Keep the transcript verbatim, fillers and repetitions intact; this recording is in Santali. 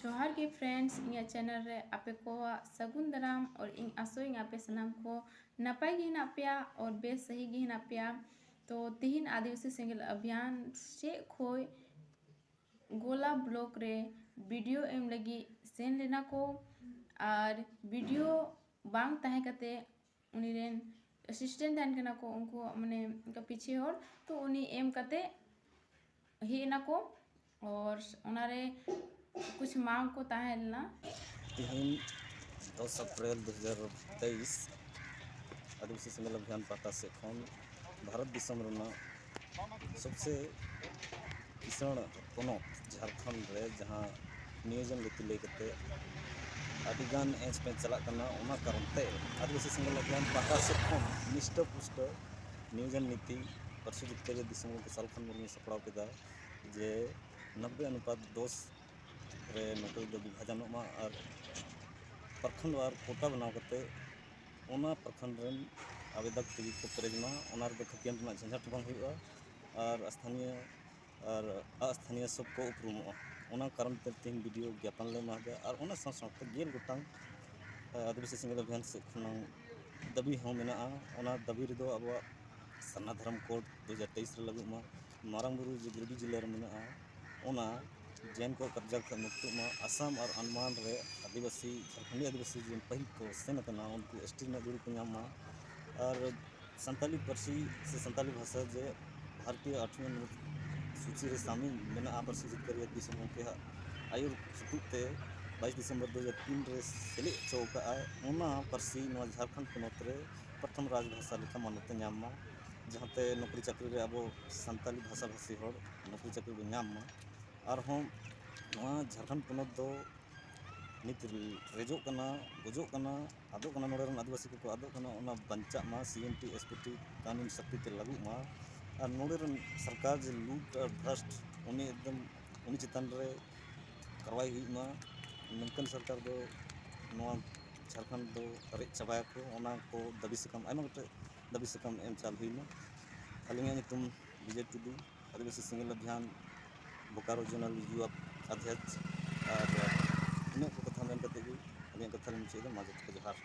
ᱡᱚᱦᱟᱨ ᱜᱮ friends, ᱤᱧᱟᱹᱜ channel ᱨᱮ ᱟᱯᱮ ᱠᱚᱣᱟᱜ ᱥᱟᱹᱜᱩᱱ ᱫᱟᱨᱟᱢ᱾ ᱟᱨ ᱤᱧ ᱟᱥᱚᱜ ᱟᱹᱧ ᱟᱯᱮ ᱥᱟᱱᱟᱢ ᱠᱚ ᱱᱟᱯᱟᱭ ᱜᱮ ᱦᱮᱱᱟᱜ ᱯᱮᱭᱟ ᱟᱨ ᱵᱮᱥ ᱥᱟᱹᱦᱤ ᱜᱮ ᱦᱮᱱᱟᱜ ᱯᱮᱭᱟ᱾ ᱛᱚ ᱛᱤᱦᱤᱧ ᱟᱹᱫᱤᱵᱟᱹᱥᱤ ᱥᱮᱸᱜᱮᱞ ᱚᱵᱷᱤᱭᱟᱱ ᱥᱮᱫ ᱠᱷᱚᱱ ᱜᱳᱞᱟ block ᱨᱮ video ᱮᱢ ᱞᱟᱹᱜᱤᱫ ᱥᱮᱱ ᱞᱮᱱᱟ ᱠᱚ, ᱟᱨ video ᱵᱟᱝ ᱛᱟᱦᱮᱸ ᱠᱟᱛᱮ ᱩᱱᱤ ᱨᱮᱱ assistant ᱛᱟᱦᱮᱱ ᱠᱟᱱᱟ ᱠᱚ, ᱩᱱᱠᱩ ᱢᱟᱱᱮ ᱚᱱᱠᱟ ᱯᱤᱪᱷᱮ ᱦᱚᱲ, ᱛᱚ ᱩᱱᱤ ᱮᱢ ᱠᱟᱛᱮ ᱦᱮᱡ ᱮᱱᱟ ᱠᱚ᱾ ᱟᱨ ᱚᱱᱟᱨᱮ ᱠᱩᱪᱷ ᱢᱟᱝ ᱠᱚ ᱛᱟᱦᱮᱸ ᱞᱮᱱᱟ᱾ ᱛᱮᱦᱮᱧ ᱫᱚᱥ ᱮᱯᱨᱤᱞ ᱫᱩ ᱦᱟᱡᱟᱨ ᱛᱮᱭᱤᱥ ᱟᱹᱫᱤᱵᱟᱹᱥᱤ ᱥᱮᱸᱜᱮᱞ ᱚᱵᱷᱤᱭᱟᱱ ᱯᱟᱦᱴᱟ ᱥᱮᱫ ᱠᱷᱚᱱ ᱵᱷᱟᱨᱚᱛ ᱫᱤᱥᱚᱢ ᱨᱮᱱᱟᱜ ᱥᱚᱵᱥᱮ ᱠᱤᱥᱟᱹᱬ ᱯᱚᱱᱚᱛ ᱡᱷᱟᱲᱠᱷᱚᱸᱰ ᱨᱮ ᱡᱟᱦᱟᱸ ᱱᱤᱭᱳᱡᱚᱱ ᱱᱤᱛᱤ ᱞᱟᱹᱭ ᱠᱟᱛᱮ ᱟᱹᱰᱤᱜᱟᱱ ᱮᱸᱪ ᱯᱮᱸᱪ ᱪᱟᱞᱟᱜ ᱠᱟᱱᱟ, ᱚᱱᱟ ᱠᱟᱨᱚᱱ ᱛᱮ ᱟᱹᱫᱤᱵᱟᱹᱥᱤ ᱥᱮᱸᱜᱮᱞ ᱚᱵᱷᱤᱭᱟᱱ ᱯᱟᱦᱴᱟ ᱥᱮᱫ ᱠᱷᱚᱱ ᱱᱤᱥᱴᱟᱹ ᱯᱩᱥᱴᱟᱹ ᱱᱤᱭᱳᱡᱚᱱ ᱱᱤᱛᱤ ᱯᱟᱹᱨᱥᱤ ᱡᱤᱛᱠᱟᱹᱨᱤᱭᱟᱹ ᱫᱤᱥᱚᱢ ᱜᱚᱢᱠᱮ ᱥᱟᱞ ᱠᱷᱚᱱ ᱢᱩᱨᱢᱩᱭ ᱥᱟᱯᱲᱟᱣ ᱠᱮᱫᱟ ᱡᱮ ᱱᱚᱵᱵᱳᱭ ᱚᱱᱩᱯᱟᱛ ᱫᱚᱥ ᱨᱮ ᱱᱚᱠᱨᱤ ᱫᱚ ᱵᱤᱵᱷᱟᱡᱚᱱᱚᱜ ᱢᱟ ᱟᱨ ᱯᱨᱚᱠᱷᱚᱸᱰ ᱟᱨ ᱠᱳᱴᱟ ᱵᱮᱱᱟᱣ ᱠᱟᱛᱮ ᱚᱱᱟ ᱯᱨᱚᱠᱷᱚᱸᱰ ᱨᱮᱱ ᱟᱵᱮᱫᱚᱠ ᱛᱮᱜᱮ ᱠᱚ ᱯᱮᱨᱮᱡ ᱢᱟ᱾ ᱚᱱᱟ ᱨᱮᱫᱚ ᱠᱷᱟᱹᱛᱤᱭᱟᱹᱱ ᱨᱮᱱᱟᱜ ᱡᱷᱟᱸᱡᱷᱟᱴ ᱵᱟᱝ ᱦᱩᱭᱩᱜᱼᱟ ᱟᱨ ᱥᱛᱷᱟᱱᱤᱭᱚ ᱟᱨ ᱟᱥᱛᱷᱟᱱᱤᱭᱚ ᱥᱚᱵ ᱠᱚ ᱩᱯᱨᱩᱢᱚᱜᱼᱟ᱾ ᱚᱱᱟ ᱠᱟᱨᱚᱱ ᱛᱮ ᱛᱮᱦᱮᱧ ᱵᱤᱰᱤᱭᱳ ᱜᱮᱯᱟᱱ ᱞᱮ ᱮᱢᱟ ᱠᱟᱫᱟ ᱟᱨ ᱚᱱᱟ ᱥᱟᱶ ᱥᱟᱶᱛᱮ ᱜᱮᱞ ᱜᱚᱴᱟᱝ, ᱟᱹᱫᱤᱵᱟᱹᱥᱤ ᱥᱮᱸᱜᱮᱞ ᱚᱵᱷᱤᱭᱟᱱ ᱥᱮᱫ ᱠᱷᱚᱱᱟᱝ ᱫᱟᱹᱵᱤ ᱦᱚᱸ ᱢᱮᱱᱟᱜᱼᱟ᱾ ᱚᱱᱟ ᱫᱟᱹᱵᱤ ᱨᱮᱫᱚ ᱟᱵᱚᱣᱟᱜ ᱥᱟᱨᱱᱟ ᱫᱷᱚᱨᱚᱢ ᱠᱳᱰ ᱫᱩ ᱦᱟᱡᱟᱨ ᱛᱮᱭᱤᱥ ᱨᱮ ᱞᱟᱹᱜᱩᱜ ᱢᱟ, ᱢᱟᱨᱟᱝ ᱵᱩᱨᱩ ᱡᱮ ᱜᱤᱨᱰᱤ ᱡᱤᱞᱟᱹ ᱨᱮ ᱢᱮᱱᱟᱜᱼᱟ, ᱚᱱᱟ ᱡᱮᱱ ᱠᱚ ᱠᱟᱵᱽᱡᱟ ᱠᱷᱚᱱ ᱢᱩᱠᱛᱚᱜ ᱢᱟ, ᱟᱥᱟᱢ ᱟᱨ ᱟᱱᱢᱟᱱ ᱨᱮ ᱟᱹᱫᱤᱵᱟᱹᱥᱤ, ᱡᱷᱟᱲᱠᱷᱚᱸᱰᱤ ᱟᱹᱫᱤᱵᱟᱹᱥᱤ ᱡᱮ ᱯᱟᱹᱦᱤᱞ ᱠᱚ ᱥᱮᱱ ᱟᱠᱟᱱᱟ, ᱩᱱᱠᱩ ᱮᱥᱴᱤ ᱨᱮᱱᱟᱜ ᱡᱩᱲᱤ ᱠᱚ ᱧᱟᱢ ᱢᱟ᱾ ᱟᱨ ᱥᱟᱱᱛᱟᱞᱤ ᱯᱟᱹᱨᱥᱤ ᱥᱮ ᱥᱟᱱᱛᱟᱞᱤ ᱵᱷᱟᱥᱟ ᱡᱮ ᱵᱷᱟᱨᱚᱛᱤᱭᱚ ᱟᱴᱷᱣᱤ ᱥᱩᱪᱤ ᱨᱮ ᱥᱟᱢᱤᱞ ᱢᱮᱱᱟᱜᱼᱟ, ᱯᱟᱹᱨᱥᱤ ᱡᱤᱛᱠᱟᱹᱨᱤᱭᱟᱹ ᱫᱤᱥᱚᱢ ᱜᱚᱢᱠᱮᱭᱟᱜ ᱟᱹᱭᱩᱨ ᱥᱩᱛᱩᱜ ᱛᱮ ᱵᱟᱭᱤᱥ ᱰᱤᱥᱮᱢᱵᱚᱨ ᱫᱩ ᱦᱟᱡᱟᱨ ᱛᱤᱱ ᱨᱮ ᱥᱮᱞᱮᱫ ᱦᱚᱪᱚ ᱟᱠᱟᱫᱼᱟᱭ, ᱚᱱᱟ ᱯᱟᱹᱨᱥᱤ ᱱᱚᱣᱟ ᱡᱷᱟᱲᱠᱷᱚᱸᱰ ᱯᱚᱱᱚᱛ ᱨᱮ ᱯᱨᱚᱛᱷᱚᱢ ᱨᱟᱡᱽ ᱵᱷᱟᱥᱟ ᱞᱮᱠᱟ ᱢᱟᱱᱚᱛ ᱮ ᱧᱟᱢ ᱢᱟ, ᱡᱟᱦᱟᱸᱛᱮ ᱱᱚᱠᱨᱤ ᱪᱟᱹᱠᱨᱤ ᱨᱮ ᱟᱵᱚ ᱥᱟᱱᱛᱟᱞᱤ ᱵᱷᱟᱥᱟᱼᱵᱷᱟᱥᱤ ᱦᱚᱲ ᱱᱚᱠᱨᱤ ᱪᱟᱹᱠᱨᱤ ᱵᱚᱱ ᱧᱟᱢ ᱢᱟ᱾ ᱟᱨᱦᱚᱸ ᱱᱚᱣᱟ ᱡᱷᱟᱲᱠᱷᱚᱸᱰ ᱯᱚᱱᱚᱛ ᱫᱚ ᱱᱤᱛ ᱨᱮᱡᱚᱜ ᱠᱟᱱᱟ, ᱜᱚᱡᱚᱜ ᱠᱟᱱᱟ, ᱟᱫᱚᱜ ᱠᱟᱱᱟ, ᱱᱚᱰᱮ ᱨᱮᱱ ᱟᱹᱫᱤᱵᱟᱹᱥᱤ ᱠᱚᱠᱚ ᱟᱫᱚᱜ ᱠᱟᱱᱟ, ᱚᱱᱟ ᱵᱟᱧᱪᱟᱜ ᱢᱟ, ᱥᱤ N T, S P T ᱠᱟᱹᱱᱩᱱ ᱥᱚᱠᱛᱤ ᱛᱮ ᱞᱟᱹᱜᱩᱜ ᱢᱟ᱾ ᱟᱨ ᱱᱚᱰᱮ ᱨᱮᱱ ᱥᱚᱨᱠᱟᱨ ᱡᱮ ᱞᱩᱴ ᱟᱨ ᱵᱷᱨᱚᱥᱴ, ᱩᱱᱤ ᱮᱠᱫᱚᱢ ᱩᱱᱤ ᱪᱮᱛᱟᱱ ᱨᱮ ᱠᱟᱨᱣᱟᱭ ᱦᱩᱭᱩᱜ ᱢᱟ᱾ ᱱᱚᱝᱠᱟᱱ ᱥᱚᱨᱠᱟᱨ ᱫᱚ ᱱᱚᱣᱟ ᱡᱷᱟᱲᱠᱷᱚᱸᱰ ᱫᱚ ᱨᱮᱡ ᱪᱟᱵᱟᱭᱟᱠᱚ, ᱚᱱᱟ ᱠᱚ ᱫᱟᱹᱵᱤ ᱥᱟᱠᱟᱢ, ᱟᱭᱢᱟ ᱜᱚᱴᱮᱡ ᱫᱟᱹᱵᱤ ᱥᱟᱠᱟᱢ ᱮᱢ ᱪᱟᱞ ᱦᱩᱭᱱᱟ᱾ ᱟᱹᱞᱤᱧᱟᱜ ᱧᱩᱛᱩᱢ ᱵᱤᱡᱚᱭ ᱴᱩᱰᱩ, ᱟᱹᱫᱤᱵᱟᱹᱥᱤ ᱥᱮᱸᱜᱮᱞ ᱚᱵᱷᱤᱭᱟᱱ ᱵᱳᱠᱟᱨᱳ ᱡᱳᱱᱟᱞ ᱭᱩᱣᱟ ᱟᱫᱷᱭᱟᱠᱷ᱾ ᱟᱨ ᱤᱱᱟᱹᱜ ᱠᱚ ᱠᱟᱛᱷᱟ ᱢᱮᱱ ᱠᱟᱛᱮ ᱜᱮ ᱟᱹᱞᱤᱧᱟᱜ ᱠᱟᱛᱷᱟ ᱞᱤᱧ ᱢᱩᱪᱟᱹᱫ ᱮᱫᱟ᱾ ᱢᱟ ᱡᱚᱛᱚ ᱠᱚ ᱡᱚᱦᱟᱨ᱾